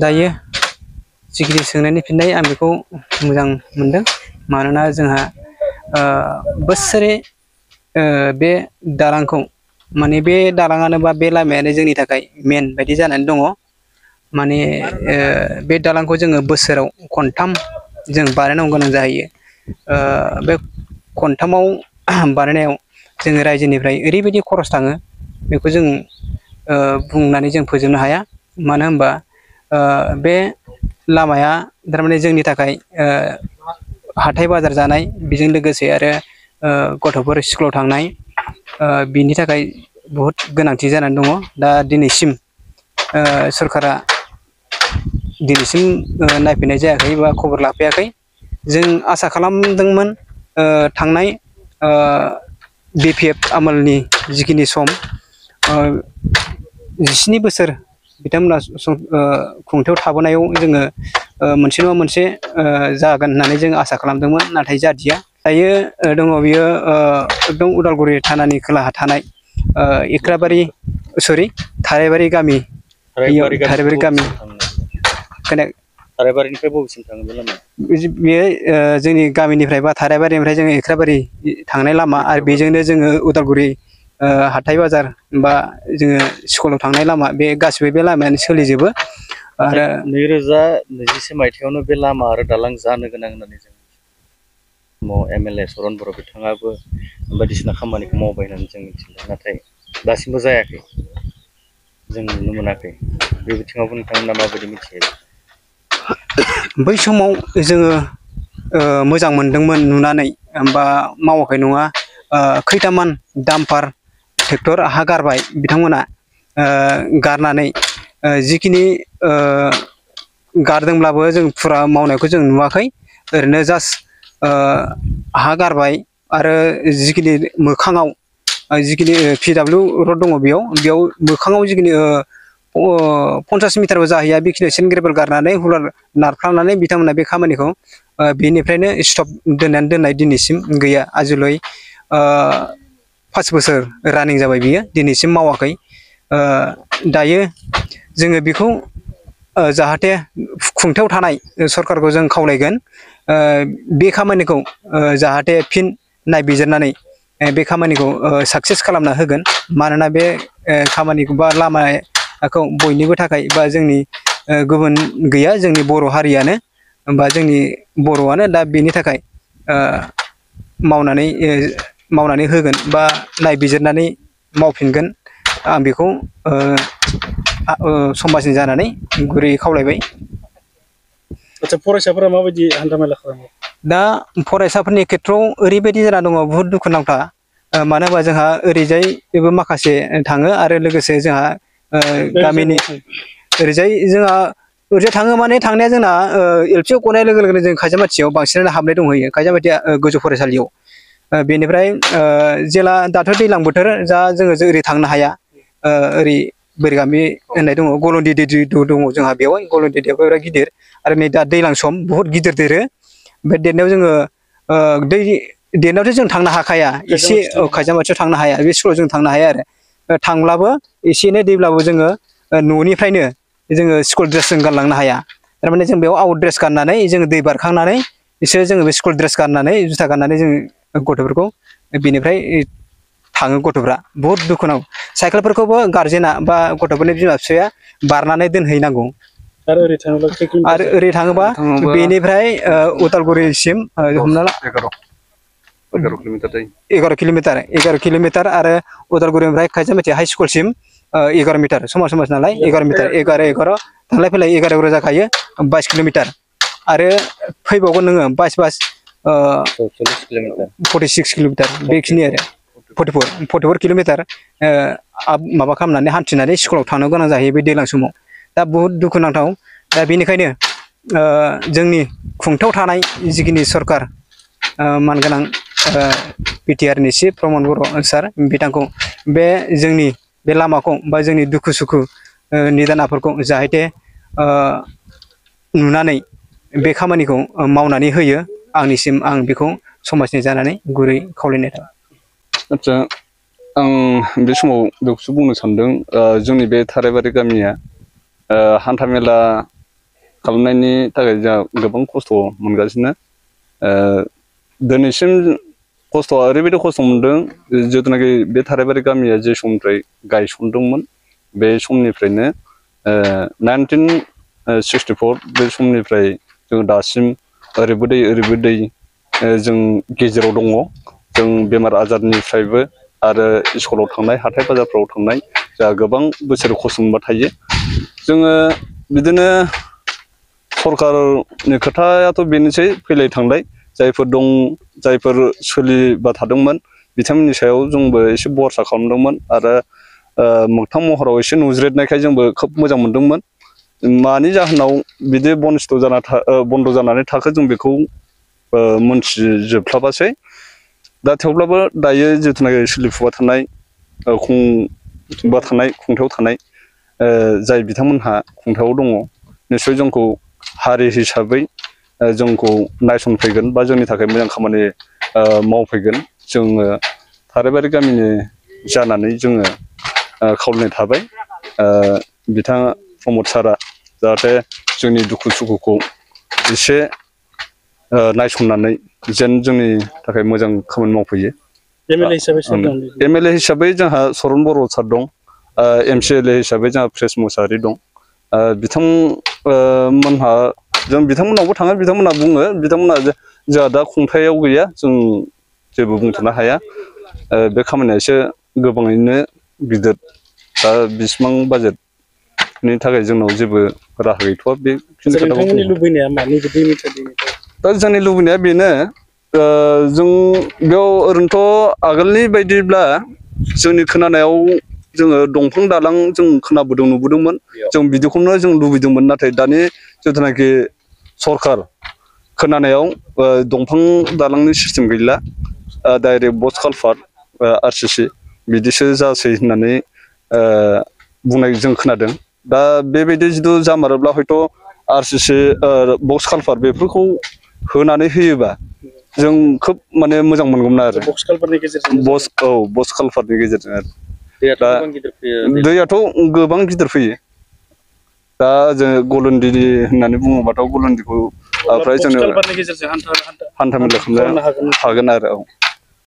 दायो जिखिनि सोंनायनि फिननाय आं बेखौ मोजां मोनदों मानोना जोंहा बोसोरे बे दालांखौ माने बे दालाङानो बा बे लामायानो जोंनि थाखाय मेन बायदि जानानै दङ माने बे दालांखौ जोङो बोसोराव खनथाम जों बानायनांगौ गोनां जाहैयो बे खनथामाव बानायनायाव जोङो रायजोनिफ्राय ओरैबायदि खरस थाङो बेखौ जों बुंनानै जों फोजोबनो हाया मानो होनबा बे लामाया थारमाने जोंनि थाखाय हाथाय बाजार जानाय बेजों लोगोसे आरो गथ'फोर स्कुलाव थांनाय बिनि थाखाय बहुद गोनांथि जानानै दङ दा दिनैसिम सरकारा दिनैसिम नायफैनाय जायाखै बा खबर लाफैयाखै जों आसा खालामदोंमोन थांनाय BPF आमोलनि जिखिनि सम 17 बोसोर बिथांमोना खुंथायाव थाबोनायाव जोङो मोनसे नङा मोनसे जागोन होननानै जों आसा खालामदोंमोन नाथाय जादिया दायो दङ बियो एकदम उदालगुरि थानानि खोलाहा थानाय थाराइबारि गामि थाराइबारि गामि थाराइबारिनिफ्राय बबेसिम थाङो बे लामाया बेयो जोंनि गामिनिफ्राय बा थाराइबारिनिफ्राय जोङो एक्राबारि थांनाय लामा आरो बेजोंनो जोङो उदालगुरि हाथाय बाजार बा जोङो स्कुलाव थांनाय लामा बे गासिबो बे लामायानो सोलिजोबो आरो 2021 मायथाइयावनो बे लामा आरो दालां जानो गोनां होननानै जों MLA सरन बर' बिथाङाबो बायदिसिना खामानिखौ मावबाय होननानै जों मिथिदों नाथाय दासिमबो जायाखै जों नुनो मोनाखै बे बिथिङावबो नोंथांमोना माबायदि मिथियो बै समाव जोङो मोजां मोनदोंमोन नुनानै बा मावाखै नङा खैथामान दाम्पार ट्रेक्टर हा गारबाय बिथांमोना गारनानै जिखिनि गारदोंब्लाबो जों फुरा मावनायखौ जों नुवाखै ओरैनो जास्ट हा गारबाय आरो जिखिनि मोखाङाव जिखिनि PW रड दङ बेयाव मोखाङाव जिखिनि 50 मिटारबो जाहैया बेखिनि सेन्ट ग्रेभेल गारनानै हुलार नारफ्लांनानै बिथांमोना बे खामानिखौ बेनिफ्रायनो स्टप दोननानै दोननाय दिनैसिम गैया आजोलै 5 बोसोर रानिं जाबाय बियो दिनैसिम मावाखै दायो जोङो बेखौ जाहाथे खुंथायाव थानाय सरकारखौ जों खावलायगोन बे खामानिखौ जाहाथे फिन नायबिजिरनानै बे खामानिखौ साक्सेस खालामना होगोन मानोना बे खामानिखौ बा लामाखौ बयनिबो थाखाय बा जोंनि गुबुन गैया जोंनि बर' हारियानो बा जोंनि बर'आनो दा बेनि थाखाय मावनानै होगोन बा नायबिजिरनानै मावफिनगोन आं बेखौ समाजनि जानानै गुरै खावलायबाय आচ্ছা फरायसाफोरा माबायदि हान्थामेला खालामो दा फरायसाफोरनि खेथ्रआव ओरैबायदि जाना दङ बुहुद दुखुनांथाव मानो होनबा जोंहा ओरैजायबो माखासे थाङो आरो लोगोसे जोंहा गामिनि ओरैजाय जोंहा ओरैजाय थाङो माने थांनाया जोंना LP गनाय लोगो लोगोनो जों खायजामाथियाव बांसिनानो हाबनाय दंहैयो खायजामाथिया गोजौ फरायसालियाव बेनिफ्राय जेला दाथ' दैज्लां बोथोर जा जोङो ओरै थांनो हाया ओरै बोरगामि होननाय दङ गलन्दि दै दङ जोंहा बेवहाय गलन्दि दैयाबो बिराद गिदिर आरो नै दा दैज्लां सम बुहुद गिदिर देरो बे देरनायाव जोङो दै देरनायावथ' जों थांनो हाखाया एसे खायजामाथियाव थांनो हाया बे स्कुलाव जों थांनो हाया आरो थांब्लाबो एसे एनै दैब्लाबो जोङो न'निफ्रायनो जोङो स्कुल ड्रेस जों गानलांनो हाया थारमाने जों बेयाव आउट ड्रेस गाननानै जोङो दै बारखांनानै बिसोरो जोङो बे स्कुल ड्रेस गाननानै जुथा गाननानै जों गथ'फोरखौ बेनिफ्राय थाङो गथ'फ्रा बुहुद दुखुनांथाव साइकेलफोरखौबो गारजेना बा गथ'फोरनि बिमा बिफाया बारनानै दोनहैनांगौ आरो ओरै थाङोबा बेनिफ्राय उदालगुरिसिम हमना ला 11 किल'मिटार आरो उदालगुरिनिफ्राय खायजामाथि हाइ स्कुलसिम 11 मिटार समाज नालाय 11 मिटार 11 थांलाय फैलाय 11 जाखायो 22 किल'मिटार आरो फैबावगोन नोङो बास 46 किल'मिटार बेखिनि आरो 44 किल'मिटार माबा खालामनानै हान्थिनानै स्कुलाव थांनो गोनां जाहैयो बे दैज्लां समाव दा बुहुद दुखुनांथाव दा बेनिखायनो जोंनि खुंथायाव थानाय जिखिनि सरकार मानगोनां BTR नि चिफ प्रमद बर' सार बिथांखौ बे जोंनि बे लामाखौ बा जोंनि दुखु सुखु निदानाफोरखौ जाहाथे नुनानै बे खामानिखौ मावनानै होयो आंनिसिम आं बेखौ समाजनि जानानै गुरै खावलायनाय थाबाय आच्ছা आं बे समाव बेखौसो बुंनो सानदों जोंनि बे थाराइबारि गामिया हान्थामेला खालामनायनि थाखाय जोंहा गोबां खस्थ' मोनगासिनो दिनैसिम खस्थ'आ ओरैबायदि खस्थ' मोनदों जिथुनाखि बे थाराइबारि गामिया जे समनिफ्राय गायसनदोंमोन बे समनिफ्रायनो 1964 बे समनिफ्राय जों दासिम ओरैबो दै जों गेजेराव दङ जों बेमार आजारनिफ्रायबो आरो स्कुलाव थांनाय हाथाय बाजारफ्राव थांनाय जोंहा गोबां बोसोर खस्थ' मोनबा थायो जोङो बिदिनो सरकारनि खोथायाथ' बेनोसै फैलाय थांलाय जायफोर दं जायफोर सोलिबा थादोंमोन बिथांमोननि सायाव जोंबो एसे भरसा खालामदोंमोन आरो मोगथां महराव एसे नुज्रेदनायखाय जोंबो खोब मोजां मोनदोंमोन मानि जाहोनाव बिदि बन्द' जानानै थाखो जों बेखौ मोनथिजोबस्लाबासै दा थेवब्लाबो दायो जिथुनाखि सोलिफुबाय थानाय खुंथायाव थानाय जाय बिथांमोनहा खुंथायाव दङ निस्सय जोंखौ हारि हिसाबै जोंखौ नायसनफैगोन बा जोंनि थाखाय मोजां खामानि मावफैगोन जोङो थाराइबारि गामिनि जानानै जोङो खावलायनाय थाबाय बिथाङा प्रमद सारआ जाहाथे जोंनि दुखु सुखुखौ एसे नायसननानै जेन जोंनि थाखाय मोजां खामानि मावफैयो एमएलए हिसाबै जोंहा सरन बर' सार दं एमसिएलए हिसाबै जोंहा प्रेस मुसाहारि दं बिथांमोनहा जों बिथांमोनावबो थाङो बिथांमोनहा बुङो बिथांमोनहा जोंहा दा खुंथायाव गैया जों जेबो बुंथ'नो हाया बे खामानिया एसे गोबाङैनो गिदिर दा बिसिबां बाजेटनि थाखाय जोंनाव जेबो राहा गैथ'वा बे नोंथांमोननि लुबैनाया मानि दा जोंनि लुबैनाया बेनो जों बेयाव ओरैनोथ' आगोलनि बायदिब्ला जोंनि खोनानायाव जोङो दंफां दालां जों खोनाबोदों नुबोदोंमोन जों बिदिखौनो जों लुबैदोंमोन नाथाय दानि जिथुनाखि सरकार खोनानायाव दंफां दालांनि सिस्टेम गैला डाइरेक्ट बक्स कालभार्ट आरसिसि बिदिसो जासै होननानै बुंनाय जों खोनादों दा बेबायदि जिथु जामारोब्ला हयथ' आरसिसि बक्स कालभार्ट बेफोरखौ होनानै होयोबा जों खोब माने मोजां मोनगौमोन आरो बक्स कालभार्टनि गेजेरजों आरो दैयाथ' गोबां गिदिर फैयो दा जोङो गलन्दि होननानै बुङोबाथ' गलन्दिखौ फ्राय जोङो हान्था मेला खालामनो हागोन आरो